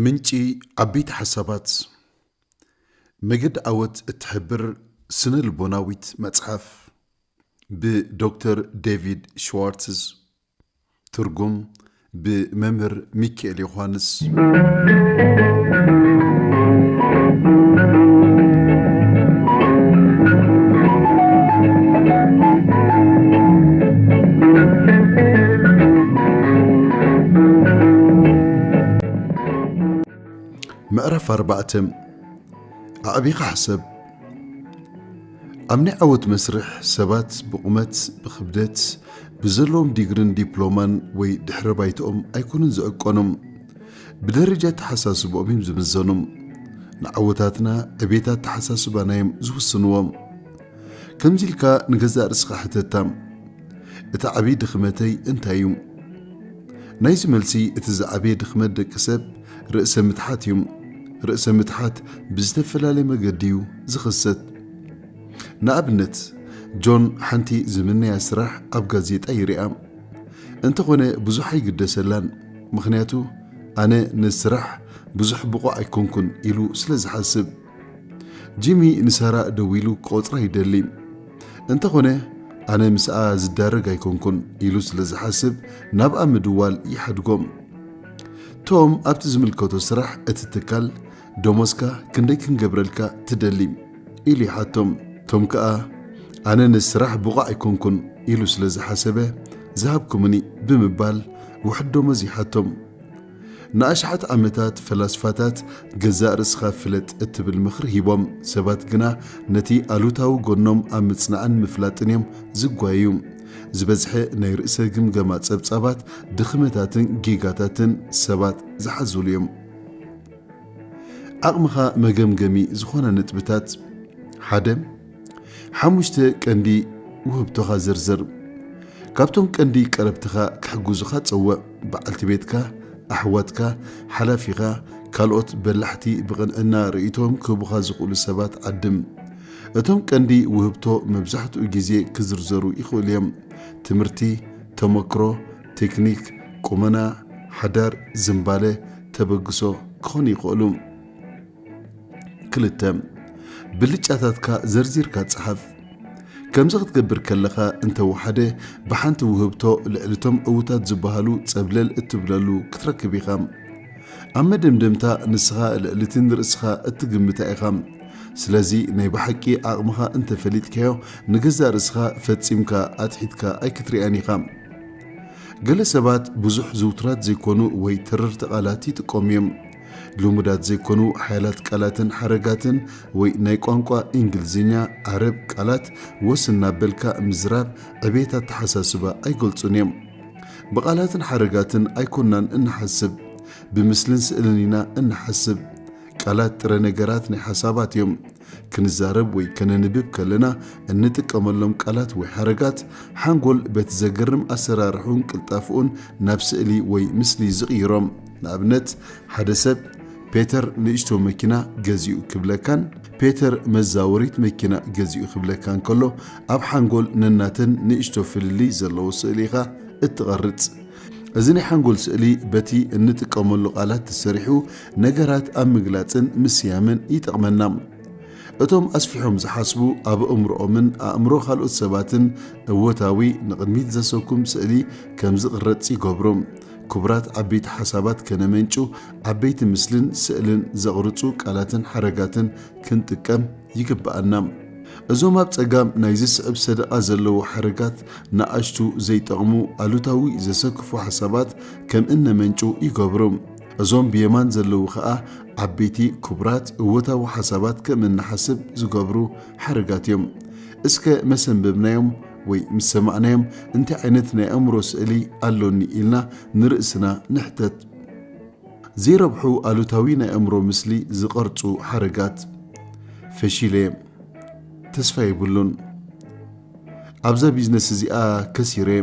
ምንጪ ዓበይቲ ሓሳባት። መገዲ ዓወት እትሕብር ስነ ልቦናዊት መጽሓፍ፣ ብዶክተር ዴቪድ ሽዋርትዝ። ትርጉም ብመምህር ሚካኤል ዮሃንስ። ምዕራፍ ኣርባዕተ። ኣዕቢኻ ሕሰብ። ኣብ ናይ ዓወት መስርሕ፣ ሰባት ብቑመት፣ ብኽብደት፣ ብዘለዎም ዲግርን ዲፕሎማን ወይ ድሕረ ባይትኦም ኣይኮኑን ዝዕቀኑ። ብደረጃ ኣተሓሳስብኦም እዮም ዝምዘኑ። ንዓወታትና ዕቤት ኣተሓሳስባና እዮም ዝውስንዎም። ከምዚ ኢልካ ንገዛእ ርእስኻ ሕተታ፣ "እቲ ዓብዪ ድኽመተይ እንታይ እዩ?" ናይዚ መልሲ፣ እቲ ዝዓበየ ድኽመት ደቂ ሰብ ርእሰ ምትሓት እዩ። ርእሰ ምትሓት ብዝተፈላለየ መገዲ እዩ ዝኽሰት። ንኣብነት፣ ጆን ሓንቲ ዝምነያ ስራሕ ኣብ ጋዜጣ ይርኣ። እንተኾነ ብዙሕ ኣይግደሰላን፣ ምኽንያቱ ኣነ ነዚ ስራሕ ብዙሕ ብቑዕ ኣይኮንኩን ኢሉ ስለ ዝሓስብ። ጂሚ ንሳራ ደዊሉ ክቖጽራ ይደሊ። እንተኾነ ኣነ ምስኣ ዝዳረግ ኣይኮንኩን ኢሉ ስለ ዝሓስብ ናብኣ ምድዋል ይሓድጎ። ቶም ኣብቲ ዝምልከቶ ስራሕ እቲ ትካል፣ "ደሞዝካ ክንደይ ክንገብረልካ ትደሊ?" ኢሉ ይሓቶም። ቶም ከኣ፣ "ኣነ ነዚ ስራሕ ብቑዕ ኣይኮንኩን" ኢሉ ስለ ዝሓሰበ፣ "ዝሃብኩምኒ" ብምባል ውሑድ ደሞዝ ይሓቶም። ንኣሽሓት ዓመታት ፈላስፋታት "ገዛእ ርእስኻ ፍለጥ" እትብል ምኽሪ ሂቦም። ሰባት ግና ነቲ ኣሉታዊ ጎኖም ኣብ ምጽናዕን ምፍላጥን እዮም ዝጓየዩ። ዝበዝሐ ናይ ርእሰ ግምገማ ጸብጻባት ድኽመታትን ጌጋታትን ሰባት ዝሓዙሉ እዮም። ዓቕምኻ መገምገሚ ዝኾና ነጥብታት። ሓደ፣ ሓሙሽተ ቀንዲ ውህብቶኻ ዘርዝር። ካብቶም ቀንዲ ቀረብትኻ ክሕግዙኻ ጸውዕ። በዓልቲ ቤትካ፣ ኣሕዋትካ፣ ሓላፊኻ፣ ካልኦት በላሕቲ ብቕንዕና ርእይቶኦም ክህቡኻ ዝኽእሉ ሰባት ዓድም። እቶም ቀንዲ ውህብቶ መብዛሕትኡ ግዜ ክዝርዘሩ ይኽእሉ እዮም። ትምህርቲ፣ ተመክሮ፣ ቴክኒክ፣ ቁመና፣ ሓዳር፣ ዝንባለ፣ ተበግሶ ክኾኑ ይኽእሉ። ክልተ፣ ብልጫታትካ ዘርዚርካ ጸሓፍ። ከምዚ ክትገብር ከለኻ እንተወሓደ ብሓንቲ ውህብቶ ልዕሊ እቶም ዕዉታት ዝበሃሉ ጸብለል እትብለሉ ክትረክብ ኢኻ። ኣብ መደምደምታ ንስኻ ልዕሊ እቲ ንርእስኻ እትግምታ ኢኻ። ስለዚ ናይ ብሓቂ ዓቕምኻ እንተፈሊጥካዮ ንገዛእ ርእስኻ ፈጺምካ ኣትሒትካ ኣይክትሪኣን ኢኻ። ገለ ሰባት ብዙሕ ዝውቱራት ዘይኮኑ ወይ ተረርቲ ቃላት ይጥቀሙ እዮም። ልሙዳት ዘይኮኑ ሓያላት ቃላትን ሓረጋትን ወይ ናይ ቋንቋ እንግሊዝኛ፣ ዓረብ ቃላት ወስ እናበልካ ምዝራብ ዕቤት ኣተሓሳስባ ኣይገልጹን እዮም። ብቓላትን ሓረጋትን ኣይኮናን እንሓስብ፣ ብምስልን ስእልን ኢና እንሓስብ። ቃላት ጥረ ነገራት ናይ ሓሳባት እዮም። ክንዛረብ ወይ ከነንብብ ከለና እንጥቀመሎም ቃላት ወይ ሓረጋት፣ ሓንጎል በቲ ዘገርም ኣሰራርሑን ቅልጣፍኡን ናብ ስእሊ ወይ ምስሊ ዝቕይሮም። ንኣብነት፣ ሓደ ሰብ "ፔተር ንእሽቶ መኪና ገዚኡ" ክብለካን "ፔተር መዛወሪት መኪና ገዚኡ" ክብለካን ከሎ፣ ኣብ ሓንጎል ነናተን ንእሽቶ ፍልልይ ዘለዎ ስእሊ ኢኻ እትቐርጽ። እዚ ናይ ሓንጎል ስእሊ በቲ እንጥቀመሉ ቃላት ተሰሪሑ ነገራት ኣብ ምግላጽን ምስያምን ይጠቕመና። እቶም ኣስፊሖም ዝሓስቡ ኣብ ኣእምሮኦምን ኣእምሮ ካልኦት ሰባትን እወታዊ ንቕድሚት ዘሰኩም ስእሊ ከም ዝቕረጽ ይገብሩ። ክቡራት ዓበይቲ ሓሳባት ከነመንጩ ዓበይቲ ምስልን ስእልን ዘቕርጹ ቃላትን ሓረጋትን ክንጥቀም ይግብኣና። እዞም ኣብ ጸጋም ናይዚ ስዕብ ሰደቓ ዘለዉ ሓረጋት ንኣሽቱ ዘይጠቕሙ ኣሉታዊ ዘሰክፉ ሓሳባት ከም እነመንጩ ይገብሩ። እዞም ብየማን ዘለዉ ኸኣ ዓበይቲ ክቡራት እወታዊ ሓሳባት ከም እንሓስብ ዝገብሩ ሓረጋት እዮም። እስከ መሰንበብናዮም ወይ ምስ ሰማዕናዮም እንታይ ዓይነት ናይ ኣእምሮ ስእሊ ኣሎኒ ኢልና ንርእስና ንሕተት። ዘይረብሑ ኣሉታዊ ናይ ኣእምሮ ምስሊ ዝቐርጹ ሓረጋት። "ፈሺለ እየ፣ ተስፋ የብሉን፣ ኣብዛ ቢዝነስ እዚኣ ከሲረ እየ፣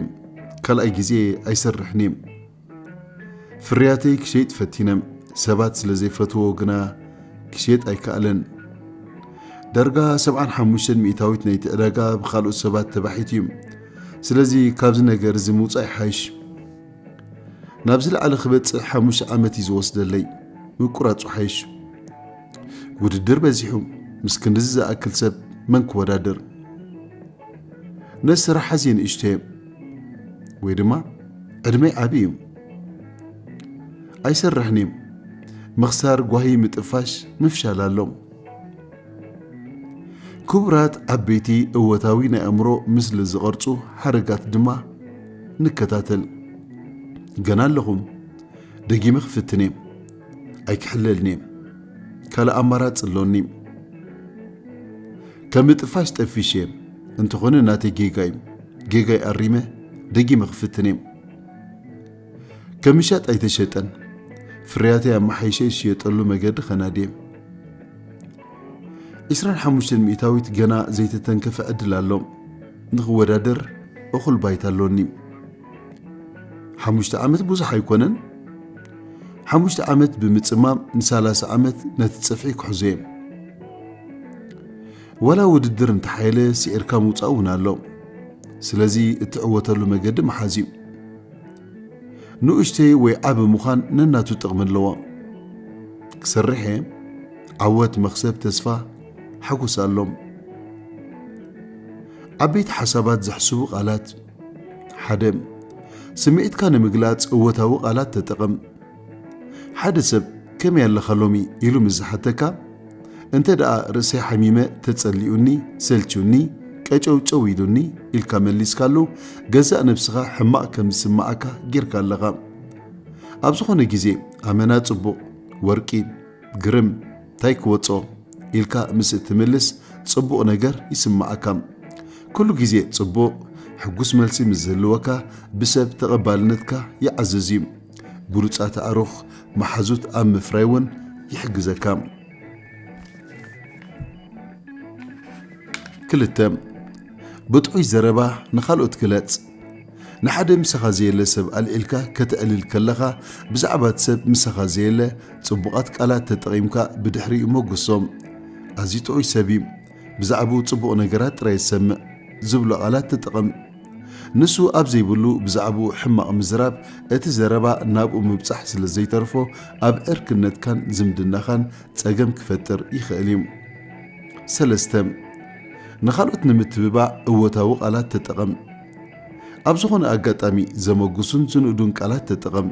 ካልኣይ ግዜ ኣይሰርሕን እየ፣ ፍርያተይ ክሸይጥ ፈቲነ፣ ሰባት ስለ ዘይፈትዎ ግና ክሸየጥ ኣይከኣለን፣ ዳርጋ ሰብዓን ሓሙሽተን ሚእታዊት ናይቲ ዕዳጋ ብኻልኦት ሰባት ተባሒቱ እዩ፣ ስለዚ ካብዚ ነገር እዚ ምውጻእ ይሓይሽ። ናብ ዝለዓለ ክበጽሕ ሓሙሽተ ዓመት እዩ ዝወስደለይ። ምቁራጹ ሓይሽ። ውድድር በዚሑ፣ ምስ ክንድዚ ዝኣክል ሰብ መን ክወዳደር? ነዚ ስራሕ ኣዝየ ንእሽቶ እየ፣ ወይ ድማ ዕድመይ ዓቢ እዩ። ኣይሰርሕን እየ። ምኽሳር፣ ጓሂ፣ ምጥፋሽ፣ ምፍሻል ኣሎ። ክቡራት ዓበይቲ እወታዊ ናይ ኣእምሮ ምስሊ ዝቐርጹ ሓረጋት ድማ ንከታተል። ገና ኣለኹ። ደጊመ ክፍትን እየ። ኣይክሕለልን እየ። ካልእ ኣማራጺ ኣሎኒ። ከም ምጥፋሽ ጠፊሽ እየ። እንተኾነ ናተይ ጌጋ እዩ። ጌጋይ ኣሪመ ደጊመ ክፍትን እየ። ከም ምሻጥ ኣይተሸጠን። ፍርያተይ ኣመሓይሸ ዝሽየጠሉ መገዲ ከናድየ። ዕስራን ሓሙሽተን ሚእታዊት ገና ዘይተተንከፈ ዕድል ኣሎ። ንኽወዳደር እኹል ባይታ ኣሎኒ። ሓሙሽተ ዓመት ብዙሕ ኣይኮነን። ሓሙሽተ ዓመት ብምጽማም ንሳላሳ ዓመት ነቲ ጽፍሒ ክሕዞ እየ። ዋላ ውድድር እንተሓየለ ስዒርካ ምውጻእ እውን ኣሎ። ስለዚ እትዕወተሉ መገዲ ምሓዝ እዩ። ንኡሽተይ ወይ ዓቢ ምዃን ነናቱ ጥቕሚ ኣለዎ። ክሰርሕ እየ። ዓወት፣ መኽሰብ፣ ተስፋ፣ ሓጎስ ኣሎም። ዓበይቲ ሓሳባት ዘሕስቡ ቃላት። ሓደ፣ ስምዒትካ ንምግላጽ እወታዊ ቃላት ተጠቐም። ሓደ ሰብ "ከመይ ኣለኻ ሎሚ?" ኢሉ ምስ ዝሓተካ፣ እንተ ደኣ "ርእሰይ ሓሚመ፣ ተጸሊኡኒ፣ ሰልችዩኒ፣ ቀጨውጨው ኢሉኒ" ኢልካ መሊስካሉ፣ ገዛእ ነብስኻ ሕማቕ ከም ዝስምዓካ ጌርካ ኣለኻ። ኣብ ዝኾነ ግዜ "ኣመና ጽቡቕ፣ ወርቂ፣ ግርም፣ ታይ ክወጾ?" ኢልካ ምስ እትምልስ፣ ጽቡቕ ነገር ይስምዓካ። ኩሉ ግዜ ጽቡቕ፣ ሕጉስ መልሲ ምስ ዝህልወካ፣ ብሰብ ተቐባልነትካ ይዓዝዝ እዩ። ብሉጻት ኣዕሩኽ፣ መሓዙት ኣብ ምፍራይ እውን ይሕግዘካ። ክልተ፣ ብጥዑይ ዘረባ ንኻልኦት ግለጽ። ንሓደ ምሳኻ ዘየለ ሰብ ኣልዒልካ ከተዕልል ከለኻ፣ ብዛዕባ እቲ ሰብ ምሳኻ ዘየለ ጽቡቓት ቃላት ተጠቒምካ ብድሕሪኡ መጉሶ። "ኣዝዩ ጥዑይ ሰብ እዩ፣ ብዛዕባኡ ጽቡቕ ነገራት ጥራይ ዝሰምዕ" ዝብሉ ቃላት ተጠቐም። ንሱ ኣብ ዘይብሉ ብዛዕባኡ ሕማቕ ምዝራብ፣ እቲ ዘረባ ናብኡ ምብጻሕ ስለ ዘይተርፎ፣ ኣብ ዕርክነትካን ዝምድናኻን ጸገም ክፈጥር ይኽእል እዩ። ሰለስተ፣ ንኻልኦት ንምትብባዕ እወታዊ ቃላት ተጠቐም። ኣብ ዝኾነ ኣጋጣሚ ዘመጉሱን ዝንእዱን ቃላት ተጠቐም።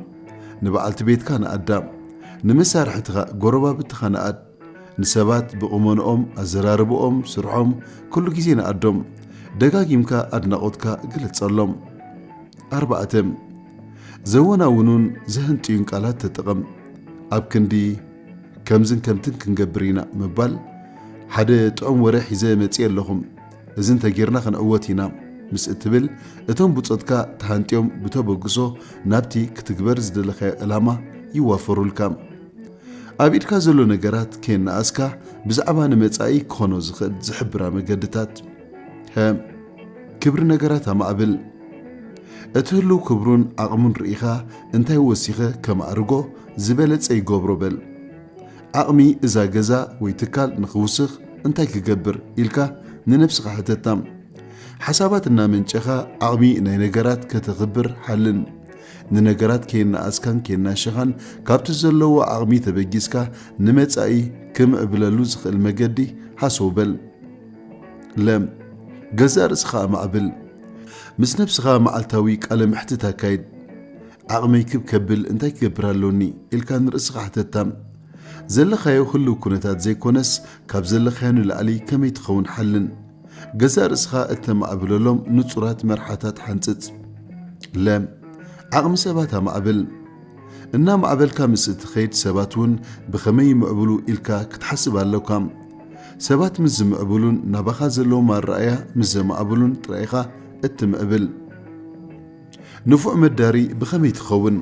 ንበዓልቲ ቤትካ ንኣዳ፣ ንመሳርሕትኻ፣ ጎረባብትኻ ንኣድ። ንሰባት ብቑመንኦም፣ ኣዘራርብኦም፣ ስርሖም፣ ኩሉ ግዜ ንኣዶም። ደጋጊምካ ኣድናቖትካ ግለጸሎም። ኣርባዕተ፣ ዘወናውኑን ዘህንጥዩን ቃላት ተጠቐም። ኣብ ክንዲ "ከምዝን ከምትን ክንገብር ኢና" ምባል፣ ሓደ ጥዑም ወረ ሒዘ መጺኤ ኣለኹ፣ "እዚ እንተጌርና ክንዕወት ኢና" ምስ እትብል፣ እቶም ብጾትካ ተሃንጥዮም ብተበግሶ ናብቲ ክትግበር ዝደለኻዮ ዕላማ ይዋፈሩልካ። ኣብ ኢድካ ዘሎ ነገራት ከየነኣስካ፣ ብዛዕባ ንመጻኢ ክኾኖ ዝኽእል ዝሕብራ መገድታት። ሀ፣ ክብሪ ነገራት ኣማዕብል። እቲ ህሉው ክብሩን ዓቕሙን ርኢኻ፣ እንታይ ወሲኸ ከማዕርጎ ዝበለጸ ይገብሮ በል። ዓቕሚ እዛ ገዛ ወይ ትካል ንኽውስኽ እንታይ ክገብር ኢልካ ንነብስኻ ሕተታ። ሓሳባት እናመንጨኻ ዓቕሚ ናይ ነገራት ከተኽብር ሓልን። ንነገራት ከየነኣስካን ከየናሸኻን፣ ካብቲ ዘለዎ ዓቕሚ ተበጊስካ ንመጻኢ ክምዕብለሉ ዝኽእል መገዲ ሃሰው በል። ለ፣ ገዛእ ርእስኻ ኣማዕብል። ምስ ነብስኻ መዓልታዊ ቃለ መሕትት ኣካይድ። "ዓቕመይ ክብ ከብል እንታይ ክገብር ኣሎኒ?" ኢልካ ንርእስኻ ሕተታ። ዘለኻዮ ህሉው ኩነታት ዘይኮነስ፣ ካብ ዘለኻዮ ንላዕሊ ከመይ ትኸውን ሓልን። ገዛእ ርእስኻ እተማዕብለሎም ንጹራት መርሓታት ሓንጽጽ። ለ፣ ዓቕሚ ሰባት ኣማዕብል። እናማዕበልካ ምስ እትኸይድ፣ ሰባት እውን ብኸመይ ይምዕብሉ ኢልካ ክትሓስብ ኣሎካ። ሰባት ምስ ዝምዕብሉን ናባኻ ዘለዎም ኣረኣእያ ምስ ዘማዕብሉን ጥራይ ኢኻ እትምዕብል። ንፉዕ መዳሪ ብኸመይ ትኸውን?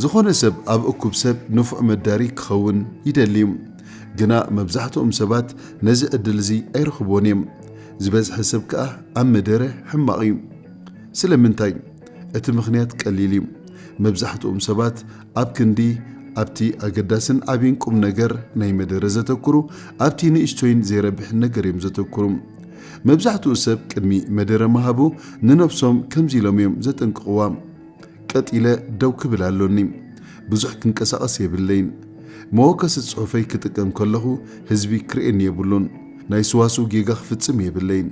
ዝኾነ ሰብ ኣብ እኩብ ሰብ ንፉዕ መዳሪ ክኸውን ይደሊ እዩ። ግና መብዛሕትኦም ሰባት ነዚ ዕድል እዚ ኣይረኽብዎን እዮም። ዝበዝሐ ሰብ ከኣ ኣብ መደረ ሕማቕ እዩ። ስለምንታይ? እቲ ምኽንያት ቀሊል እዩ። መብዛሕትኦም ሰባት ኣብ ክንዲ ኣብቲ ኣገዳስን ዓብይን ቁም ነገር ናይ መደረ ዘተኩሩ፣ ኣብቲ ንእሽቶይን ዘይረብሕን ነገር እዮም ዘተኩሩ። መብዛሕትኡ ሰብ ቅድሚ መደረ ምሃቡ ንነብሶም ከምዚ ኢሎም እዮም ዘጠንቅቕዋ። ቀጥ ኢለ ደው ክብል ኣሎኒ። ብዙሕ ክንቀሳቐስ የብለይን። መወከሲ ጽሑፈይ ክጥቀም ከለኹ ህዝቢ ክርእየኒ የብሉን። ናይ ስዋስው ጌጋ ክፍጽም የብለይን።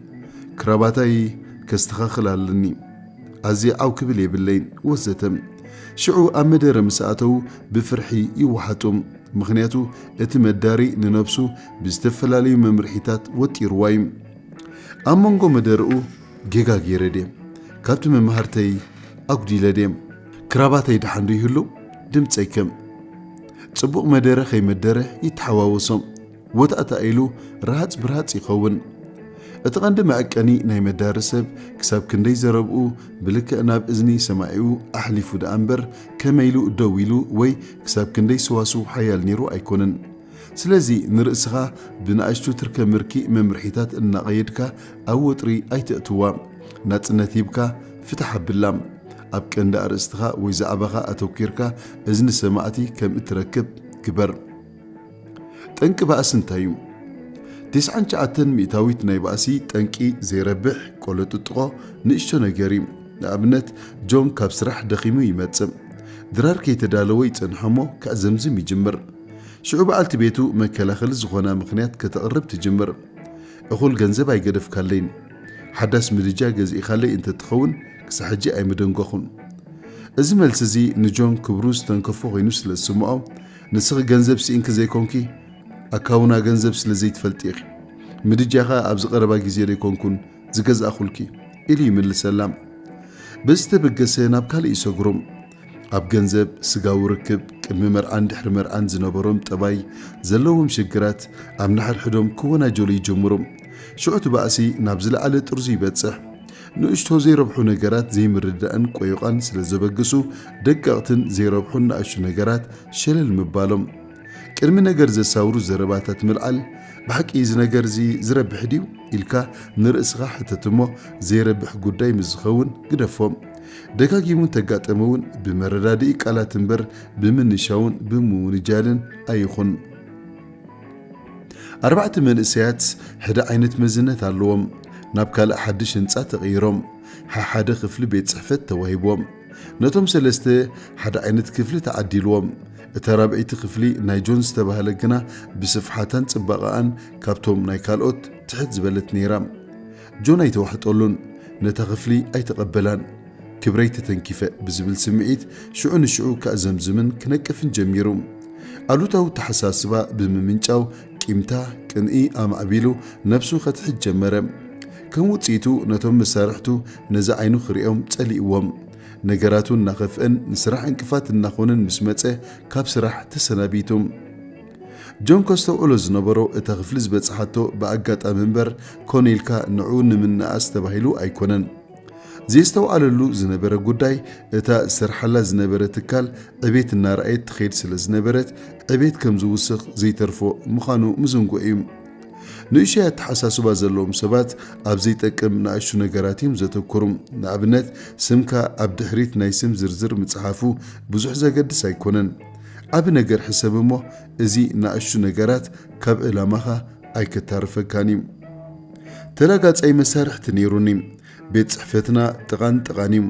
ክራባታይ ከስተኻኽል ኣለኒ። ኣዝየ ዓው ክብል የብለይን ወዘተ። ሽዑ ኣብ መደረ ምስ ኣተዉ ብፍርሒ ይወሓጡ። ምኽንያቱ እቲ መዳሪ ንነብሱ ብዝተፈላለዩ መምርሒታት ወጢርዋ እዩ። ኣብ መንጎ መደርኡ ጌጋ ገይረ ድየ? ካብቲ መምሃርተይ ኣጉዲለ ድየ? ክራባተይ ደሓን ዶ ይህሉ? ድምፀይ ከም ጽቡቕ መደረ ከይመደረ ይተሓዋወሶ። ወታእታ ኢሉ ረሃፅ ብርሃፅ ይኸውን። እቲ ቀንዲ መዐቀኒ ናይ መዳሪ ሰብ ክሳብ ክንደይ ዘረብኡ ብልክዕ ናብ እዝኒ ሰማዒኡ ኣሕሊፉ ደኣ እምበር ከመይ ኢሉ ደው ኢሉ ወይ ክሳብ ክንደይ ሰዋስው ሓያል ነይሩ ኣይኮነን። ስለዚ ንርእስኻ ብንኣሽቱ ትርከ ምርኪ መምርሒታት እናቐየድካ ኣብ ወጥሪ ኣይተእትዋ። ናጽነት ሂብካ ፍትሕ ኣብላ። ኣብ ቀንዲ ኣርእስትኻ ወይ ዛዕባኻ ኣተኲርካ እዝኒ ሰማዕቲ ከም እትረክብ ግበር። ጠንቂ ባእሲ እንታይ እዩ? ተስዓን ትሽዓተን ሚእታዊት ናይ ባእሲ ጠንቂ ዘይረብሕ፣ ቆለጥጥቖ፣ ንእሽቶ ነገር እዩ። ንኣብነት፣ ጆን ካብ ስራሕ ደኺሙ ይመጽእ። ድራር ከይተዳለወ ይጸንሖ እሞ ከዕዘምዝም ይጅምር። ሽዑ በዓልቲ ቤቱ መከላኸሊ ዝኾና ምኽንያት ከተቕርብ ትጅምር። እኹል ገንዘብ ኣይገደፍካለይን። ሓዳስ ምድጃ ገዚእኻለይ እንተትኸውን ክሳብ ሕጂ ኣይምደንጎኹን። እዚ መልሲ እዚ ንጆን ክብሩ ዝተንከፎ ኮይኑ ስለ ዝስምዖ፣ ንስኺ ገንዘብ ስኢንኪ ዘይኮንኪ፣ ኣካውና ገንዘብ ስለ ዘይትፈልጢ ኢኺ። ምድጃኻ ኣብዚ ቀረባ ግዜ ዘይኮንኩን ዝገዛእኹልኪ፣ ኢሉ ይምልሰላ። በዚ ዝተበገሰ ናብ ካልእ ይሰግሩ። ኣብ ገንዘብ፣ ስጋዊ ርክብ፣ ቅድሚ መርዓን ድሕሪ መርዓን ዝነበሮም ጠባይ፣ ዘለዎም ሽግራት፣ ኣብ ንሓድሕዶም ክወናጀሉ ይጅምሩ። ሽዑ እቲ ባእሲ ናብ ዝለዓለ ጥርዙ ይበጽሕ። ንእሽቶ ዘይረብሑ ነገራት ዘይምርዳእን ቆይቋን ስለ ዘበግሱ፣ ደቀቕትን ዘይረብሑን ንኣሽቱ ነገራት ሸለል ምባሎም። ቅድሚ ነገር ዘሳውሩ ዘረባታት ምልዓል፣ "ብሓቂ እዚ ነገር እዚ ዝረብሕ ድዩ?" ኢልካ ንርእስኻ ሕተት እሞ፣ ዘይረብሕ ጉዳይ ምስ ዝኸውን ግደፎ። ደጋጊሙ እንተጋጠመ እውን ብመረዳድኢ ቃላት እምበር ብምንሻውን ብምውንጃልን ኣይኹን። ኣርባዕተ መንእሰያት ሓደ ዓይነት መዝነት ኣለዎም። ናብ ካልእ ሓድሽ ህንጻ ተቐይሮም፣ ሓሓደ ክፍሊ ቤት ጽሕፈት ተዋሂብዎም። ነቶም ሰለስተ ሓደ ዓይነት ክፍሊ ተዓዲልዎም። እታ ራብዐይቲ ክፍሊ ናይ ጆን ዝተባህለ ግና ብስፍሓታን ጽባቐኣን ካብቶም ናይ ካልኦት ትሕት ዝበለት ነይራ። ጆን ኣይተዋሕጠሉን፣ ነታ ክፍሊ ኣይተቐበላን። "ክብረይ ተተንኪፈ" ብዝብል ስምዒት ሽዑ ንሽዑ ከዕዘምዝምን ክነቅፍን ጀሚሩ። ኣሉታዊ ተሓሳስባ ብምምንጫው ቂምታ፣ ቅንኢ ኣማዕቢሉ ነብሱ ከትሕት ጀመረ። ከም ውጽኢቱ ነቶም መሳርሕቱ ነዚ ዓይኑ ክርእዮም ጸሊእዎም። ነገራቱ እናኸፍአን ንስራሕ ዕንቅፋት እናኾነን ምስ መጸ ካብ ስራሕ ተሰናቢቱ። ጆን ከስተውዕሎ ዝነበሮ እታ ክፍሊ ዝበጽሓቶ ብኣጋጣሚ እምበር ኮነ ኢልካ ንዕኡ ንምንኣስ ተባሂሉ ኣይኮነን። ዘየስተውዓለሉ ዝነበረ ጉዳይ እታ ዝሰርሓላ ዝነበረ ትካል ዕቤት እናረኣየት ትኸይድ ስለ ዝነበረት ዕቤት ከም ዝውስኽ ዘይተርፎ ምዃኑ ምዝንጉዕ እዩ። ንእሽቶይ ኣተሓሳስባ ዘለዎም ሰባት ኣብ ዘይጠቅም ንኣሽቱ ነገራት እዮም ዘተኩሩ። ንኣብነት፣ ስምካ ኣብ ድሕሪት ናይ ስም ዝርዝር ምጽሓፉ ብዙሕ ዘገድስ ኣይኮነን። ዓቢ ነገር ሕሰብ እሞ፣ እዚ ንኣሽቱ ነገራት ካብ ዕላማኻ ኣይከታርፈካን እዩ። ተላጋጻይ መሳርሕቲ ነይሩኒ። ቤት ጽሕፈትና ጥቓን ጥቓን እዩ።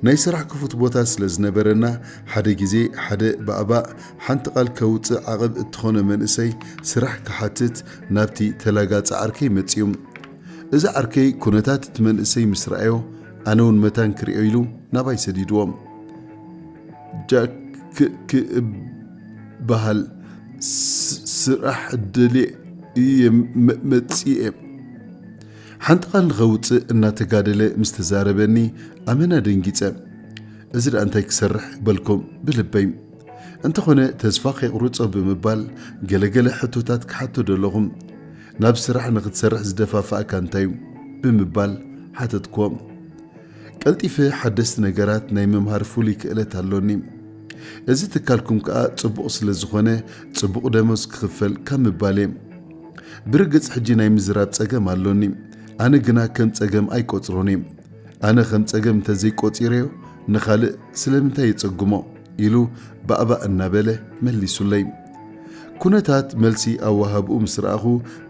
ናይ ስራሕ ክፉት ቦታ ስለ ዝነበረና፣ ሓደ ግዜ ሓደ ባእባእ ሓንቲ ቃል ከውጽእ ዓቐብ እትኾኖ መንእሰይ ስራሕ ክሓትት ናብቲ ተላጋጺ ዓርከይ መጺኡ። እዚ ዓርከይ ኩነታት እቲ መንእሰይ ምስ ረኣዮ፣ ኣነ እውን መታን ክርእዮ ኢሉ ናባይ ሰዲድዎ። ጃክ ክ-፣ ክእበሃል ስ-፣ ስራሕ ደልየ እየ መ-፣ መጺኤ። ሓንቲ ቃል ንኸውጽእ እናተጋደለ ምስ ተዛረበኒ ኣመና ደንጊጸ። "እዚ ደኣ እንታይ ክሰርሕ?" በልኩም ብልበይ። እንተኾነ ተስፋ ከይቁርጾ ብምባል ገለገለ ሕቶታት ክሓቶ ደለኹ። "ናብ ስራሕ ንኽትሰርሕ ዝደፋፍኣካ እንታይ እዩ?" ብምባል ሓተትክዎ። "ቀልጢፈ ሓደስቲ ነገራት ናይ ምምሃር ፍሉይ ክእለት ኣሎኒ። እዚ ትካልኩም ከኣ ጽቡቕ ስለ ዝኾነ ጽቡቕ ደሞዝ ክኽፈል ካብ ምባል እየ። ብርግጽ ሕጂ ናይ ምዝራብ ጸገም ኣሎኒ። ኣነ ግና ከም ጸገም ኣይቆጽሮን እየ። ኣነ ከም ጸገም እንተዘይቆጺረዮ ንኻልእ ስለምንታይ የጸግሞ?" ኢሉ ባእባእ እናበለ መሊሱለይ። ኩነታት መልሲ ኣወሃህብኡ ምስ ረኣኹ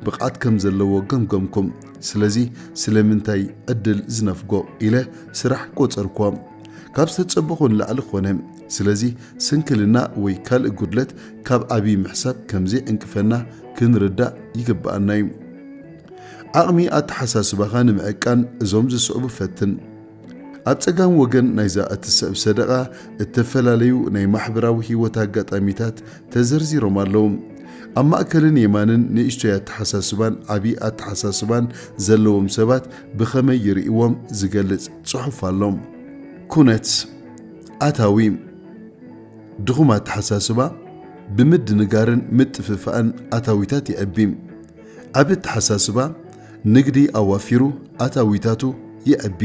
ብቕዓት ከም ዘለዎ ገምገምኩም። ስለዚ ስለምንታይ ዕድል ዝነፍጎ ኢለ ስራሕ ቆጸርኳ። ካብ ዝተጸበኾ ንላዕሊ ኾነ። ስለዚ ስንክልና ወይ ካልእ ጉድለት ካብ ዓቢ ምሕሳብ ከምዘይዕንቅፈና ክንርዳእ ይግብኣና እዩ። ዓቕሚ ኣተሓሳስባኻ ንምዕቃን እዞም ዝስዕቡ ፈትን። ኣብ ጸጋም ወገን ናይዛ እትስዕብ ሰደቓ እተፈላለዩ ናይ ማሕበራዊ ህይወት ኣጋጣሚታት ተዘርዚሮም ኣለዉ። ኣብ ማእከልን የማንን ንእሽቶይ ኣተሓሳስባን ዓቢ ኣተሓሳስባን ዘለዎም ሰባት ብኸመይ ይርእይዎም ዝገልጽ ጽሑፍ ኣሎ። ኩነት ኣታዊ። ድኹም ኣተሓሳስባ ብምድንጋርን ምጥፍፋእን ኣታዊታት የዕቢ። ዓቢ ኣተሓሳስባ ንግዲ ኣዋፊሩ ኣታዊታቱ የዕቢ።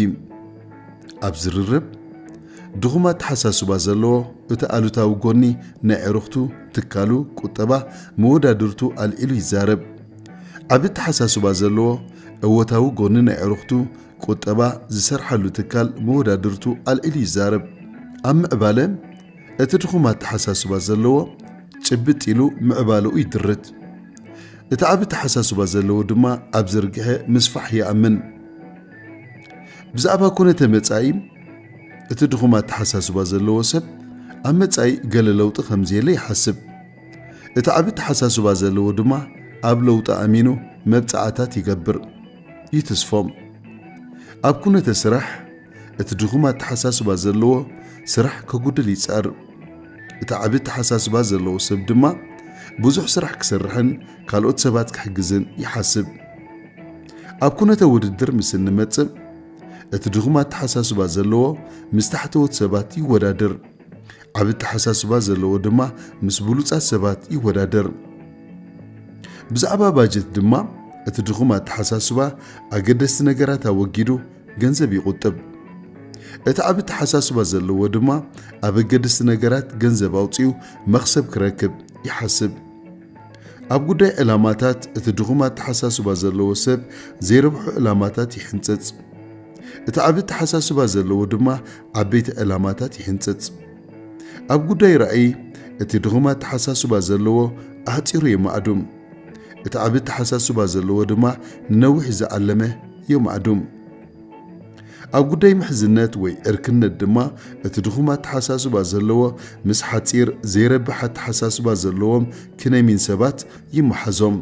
ኣብ ዝርርብ፣ ድኹም ኣተሓሳስባ ዘለዎ እቲ ኣሉታዊ ጎኒ ናይ ዕሩኽቱ፣ ትካሉ፣ ቁጠባ፣ መወዳድርቱ ኣልዒሉ ይዛረብ። ዓቢ ኣተሓሳስባ ዘለዎ እወታዊ ጎኒ ናይ ዕሩኽቱ፣ ቁጠባ፣ ዝሰርሓሉ ትካል፣ መወዳድርቱ ኣልዒሉ ይዛረብ። ኣብ ምዕባለ እቲ ድኹም ኣተሓሳስባ ዘለዎ ጭብጥ ኢሉ ምዕባለኡ ይድርት። እቲ ዓቢ ኣተሓሳስባ ዘለዎ ድማ ኣብ ዝርግሐ ምስፋሕ ይኣምን። ብዛዕባ ኩነተ መጻኢ እቲ ድኹም ኣተሓሳስባ ዘለዎ ሰብ ኣብ መጻኢ ገለ ለውጢ ከም ዘየለ ይሓስብ። እቲ ዓቢ ኣተሓሳስባ ዘለዎ ድማ ኣብ ለውጢ ኣሚኑ መብጽዓታት ይገብር፣ ይትስፎ። ኣብ ኩነተ ስራሕ እቲ ድኹም ኣተሓሳስባ ዘለዎ ስራሕ ከጉድል ይጽዕር። እቲ ዓቢ ኣተሓሳስባ ዘለዎ ሰብ ድማ ብዙሕ ስራሕ ክሰርሕን ካልኦት ሰባት ክሕግዝን ይሓስብ። ኣብ ኩነተ ውድድር ምስ እንመጽእ፣ እቲ ድኹም ኣተሓሳስባ ዘለዎ ምስ ታሕተዎት ሰባት ይወዳደር። ዓቢ ኣተሓሳስባ ዘለዎ ድማ ምስ ብሉጻት ሰባት ይወዳደር። ብዛዕባ ባጀት ድማ እቲ ድኹም ኣተሓሳስባ ኣገደስቲ ነገራት ኣወጊዱ ገንዘብ ይቑጥብ። እቲ ዓቢ ኣተሓሳስባ ዘለዎ ድማ ኣብ ኣገደስቲ ነገራት ገንዘብ ኣውጺኡ መኽሰብ ክረክብ ይሓስብ። ኣብ ጉዳይ ዕላማታት እቲ ድኹም ኣተሓሳስባ ዘለዎ ሰብ ዘይረብሑ ዕላማታት ይሕንጽጽ። እቲ ዓቢ ኣተሓሳስባ ዘለዎ ድማ ዓበይቲ ዕላማታት ይሕንጽጽ። ኣብ ጉዳይ ራእይ እቲ ድኹም ኣተሓሳስባ ዘለዎ ኣሕጺሩ የማዕዱ። እቲ ዓቢ ኣተሓሳስባ ዘለዎ ድማ ንነዊሕ ዝዓለመ የማዕዱ። ኣብ ጉዳይ ምሕዝነት ወይ ዕርክነት ድማ እቲ ድኹም ኣተሓሳስባ ዘለዎ ምስ ሓጺር ዘይረብሕ ኣተሓሳስባ ዘለዎም ክነሚን ሰባት ይመሓዞም።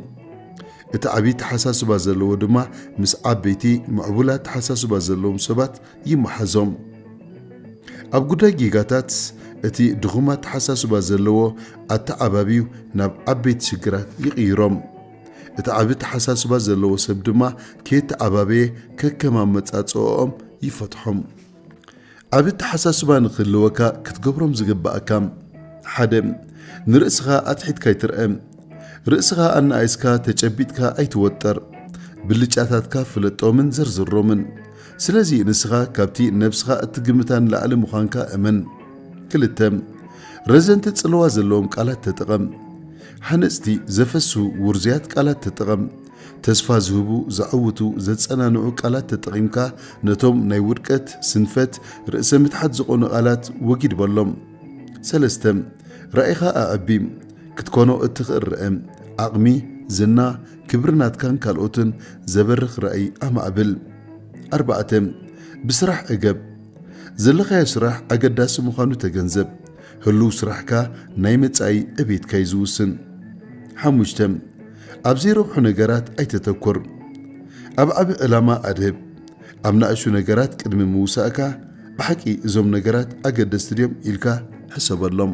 እቲ ዓቢ ኣተሓሳስባ ዘለዎ ድማ ምስ ዓበይቲ ምዕቡል ኣተሓሳስባ ዘለዎም ሰባት ይመሓዞም። ኣብ ጉዳይ ጌጋታት እቲ ድኹም ኣተሓሳስባ ዘለዎ ኣተዓባቢዩ ናብ ዓበይቲ ሽግራት ይቕይሮም። እቲ ዓቢ ኣተሓሳስባ ዘለዎ ሰብ ድማ ከየተዓባበየ ከከም ኣመጻጽኦኦም ይፈትሖም። ዓቢ ኣተሓሳስባ ንክህልወካ ክትገብሮም ዝግብኣካ፣ ሓደ፣ ንርእስኻ ኣትሒትካ ኣይትርአ። ርእስኻ ኣነኣኢስካ ተጨቢጥካ ኣይትወጠር። ብልጫታትካ ፍለጦምን ዘርዝሮምን። ስለዚ ንስኻ ካብቲ ነብስኻ እትግምታ ንላዕሊ ምዃንካ እመን። ክልተ፣ ረዘንቲ ጽልዋ ዘለዎም ቃላት ተጠቐም። ሃነጽቲ፣ ዘፈሱ፣ ውርዙያት ቃላት ተጠቐም። ተስፋ ዝህቡ፣ ዘዕውቱ፣ ዘጸናንዑ ቃላት ተጠቒምካ ነቶም ናይ ውድቀት፣ ስንፈት፣ ርእሰ ምትሓት ዝኾኑ ቃላት ወጊድ በሎም። ሰለስተ፣ ራኢኻ ኣዕቢ። ክትኮኖ እትኽእል ርአ። ዓቕሚ፣ ዝና፣ ክብሪ ናትካን ካልኦትን ዘበርኽ ራእይ ኣማዕብል። ኣርባዕተ፣ ብስራሕ ዕገብ። ዘለኻዮ ስራሕ ኣገዳሲ ምዃኑ ተገንዘብ። ህሉው ስራሕካ ናይ መጻኢ ዕቤትካ እዩ ዝውስን። ሓሙሽተ፣ ኣብ ዘይረብሑ ነገራት ኣይተተኩር። ኣብ ዓቢ ዕላማ ኣድህብ። ኣብ ናእሹ ነገራት ቅድሚ ምውሳእካ፣ ብሓቂ እዞም ነገራት ኣገደስቲ ድዮም ኢልካ ሕሰበሎም።